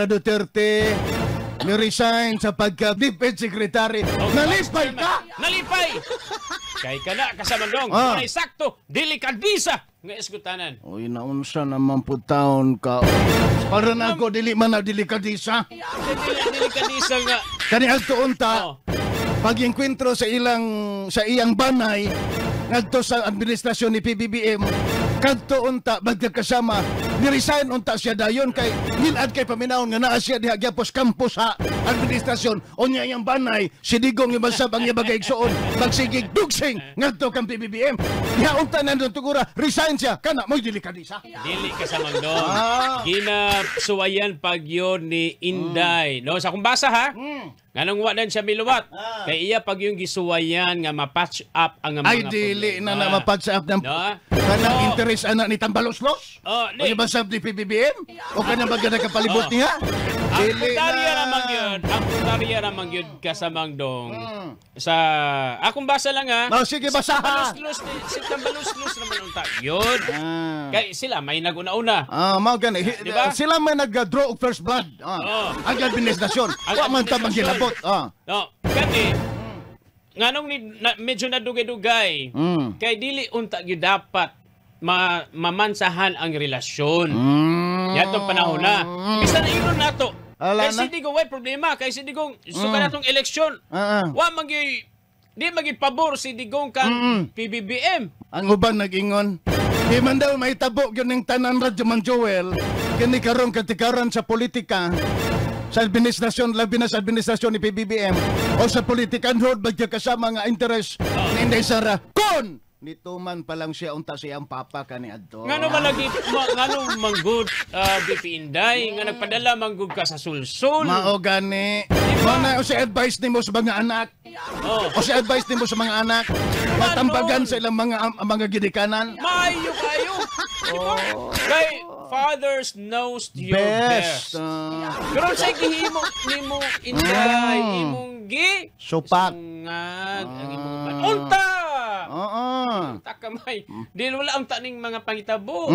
Duterte ni-resign sa pagka DepEd Secretary. Nalipay ka? Nalipay! Kay kana kasamandong, ah, sakto, delikadisa nga isgutanan. Uy, naunsa naman po taon ka. Para na ako, dili man na delikadisa. Delikadisa nga. Kani adto unta, pag enkwentro sa iyang banay, ngadto sa administrasyon ni PBBM, kadto unta magkakasama, ni-resign unta siya dayon kay ngilad kay paminawon nga naa siya diha gyapos campus sa administrasyon. Unya iyang banay, si Digong yung masab ang iya bagay igsuon, magsigig dugsing ngadto kang PBBM. Diha unta nandun tugura, resign siya, kana mo'y delikadisa. Dili ka sa mandong. Ginasuwayan pag yun ni Inday. No, sa akong basa ha. Nganong wa dan siya miluwat? Kay iya pag yung gisuwayan nga ma-patch up ang mga Ay, dili na na ma-patch up ng No? kanang No. interest anak ni Tambaloslos? Oh, O di. yung basab ni PBBM? O kanang baga nakapalibot niya? Ang Dili putarya na. Ramang yun, ang putarya ramang yun kasamang dong. Sa akong basa lang ha. Oh, sige, basa ha. Tambaloslos si Tambaloslos naman unta. Yun. Kay sila may naguna-una. Ah, mao gani. Di ba? Sila may nag-draw og first blood. Ang administrasyon. Ang Wa man ta administrasyon. manggilabot. No, kani nganong ni, na, medyo nadugay-dugay. Kay dili unta gyud dapat mamansahan ang relasyon. Yatong panahon na. Bisan ingon nato. Ala Kay na. si Digong way problema, kay si Digong suka natong eleksyon. Wa magi di magi pabor si Digong kang PBBM. Ang uban nag-ingon, di man daw mahitabo gyud ning tanan Radyo Man Joel, kini karon katikaran sa politika, sa administrasyon, labi na sa administrasyon ni PBBM, o sa politikanhod, bagya kasama nga interest ni Inday Sara, kon nituman pa lang siya unta siyang papa kani adto. Ngano man lagi ngano manggod BP Inday nga nagpadala manggod ka sa sulsul. Mao gani. Mao na o si advice nimo sa mga anak. O si advice nimo sa mga anak, matambagan sa ilang mga gidikanan. Maayo kayo. Diba? Kay fathers knows your best. Best. Pero sa gihimo nimo Inday, imong gi Supak. Sungag ang imong unta. Oo. Unta kamay. Di wala ang taning mga pangitabo.